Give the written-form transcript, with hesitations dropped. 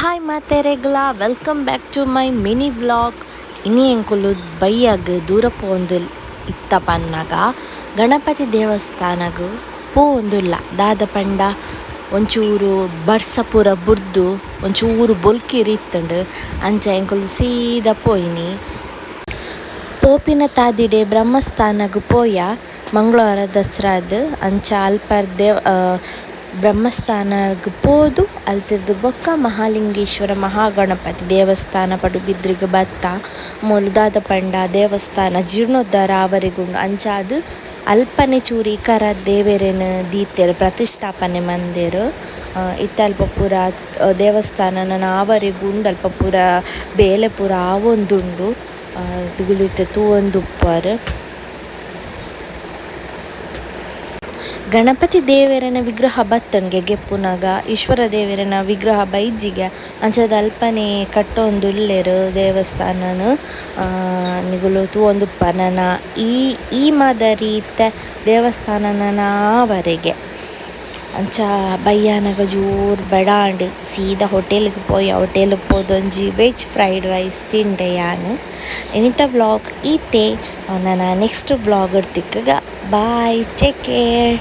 Hi ಮಾತೆರೆಗ್ಲಾ, welcome back to my mini vlog. ಇನಿ ಎಂಕುಲು ಬಯ್ಯಗ್ ದೂರ ಪೋವೊಂದು ಇತ್ತ ಪನ್ನಗ ಗಣಪತಿ ದೇವಸ್ಥಾನಗ್ ಪೋವೊಂದುಲ್ಲ. ದಾದ ಪಂಡ ಒಂಚೂರು ಬರ್ಸ ಪೂರ ಬುರ್ದು ಒಂಚೂರು ಬೊಲ್ಕಿರಿ ಇತ್ತುಂಡು, ಅಂಚ ಎಂಕುಲು ಸೀದಾ ಪೋಯಿನಿ. ಪೋಪಿನ ತಾದಿಡೆ ಬ್ರಹ್ಮಸ್ಥಾನಗ್ ಪೋಯ ಮಂಗಳವಾರ ದಸರಾದ್ ಅಂಚ ಅಲ್ಪರ್ದೆ ಬ್ರಹ್ಮಸ್ಥಾನಗ್ ಪೋದು ಅಲ್ತಿರ್ದ್ ಬೊಕ್ಕ ಮಹಾಲಿಂಗೇಶ್ವರ ಮಹಾಗಣಪತಿ ದೇವಸ್ಥಾನ ಪಡುಬಿದ್ರಿಗ್ ಬತ್ತ. ಮೂಲು ದಾದ ಪಂಡ ದೇವಸ್ಥಾನ ಜೀರ್ಣೋದ್ಧಾರ ಆವರೆಗುಂಡು, ಅಂಚಾದ್ ಅಲ್ಪನೆ ಚೂರು ಇಕಾರ ದೇವೆರೆನ್ ದೀತೆರ್, ಪ್ರತಿಷ್ಠಾಪನೆ ಮಂದೆರ್. ಇತ್ತೆ ಅಲ್ಪ ಪೂರ ದೇವಸ್ಥಾನ ನನ ಆವರೆಗುಂಡು, ಅಲ್ಪ ಪೂರ ಬೇಲೆ ಪೂರ ಆವೊಂದುಂಡು, ನಿಕುಲು ಇತ್ತೆ ತೂವೊಂದುಪ್ಪರ್. ಗಣಪತಿ ದೇವೆರೆನ ವಿಗ್ರಹ ಬತ್ತುಂಡ್ಗೆ ಗೆಪ್ಪುನಗ, ಈಶ್ವರ ದೇವೆರೆನ ವಿಗ್ರಹ ಬೈಜಿಗೆ, ಅಂಚಾದ್ ಅಲ್ಪನೆ ಕಟ್ಟೊಂದುಲ್ಲೆರ್ ದೇವಸ್ಥಾನನ್. ನಿಕುಲು ತೂವೊಂದುಪ್ಪರ್ ನನ ಈ ಮಾದರಿ ಇತ್ತೆ ದೇವಸ್ಥಾನ ನನ ಆವರೆಗೆ. ಅಂಚ ಬಯ್ಯಾನಗ ಜೋರು ಬಡಾಂಡ್ ಸೀದಾ ಹೋಟೆಲ್ಗ್ ಪೋಯ, ಹೋಟೆಲ್ ಪೋದೊಂಜಿ ವೆಜ್ ಫ್ರೈಡ್ ರೈಸ್ ತಿಂಡೆ ಯಾನ್. ಇನಿತ ವ್ಲಾಗ್ ಈತೆ, ನನ ನೆಕ್ಸ್ಟ್ ವ್ಲಾಗ್ ತಿಕ್ಕುಗ. Bye, take care.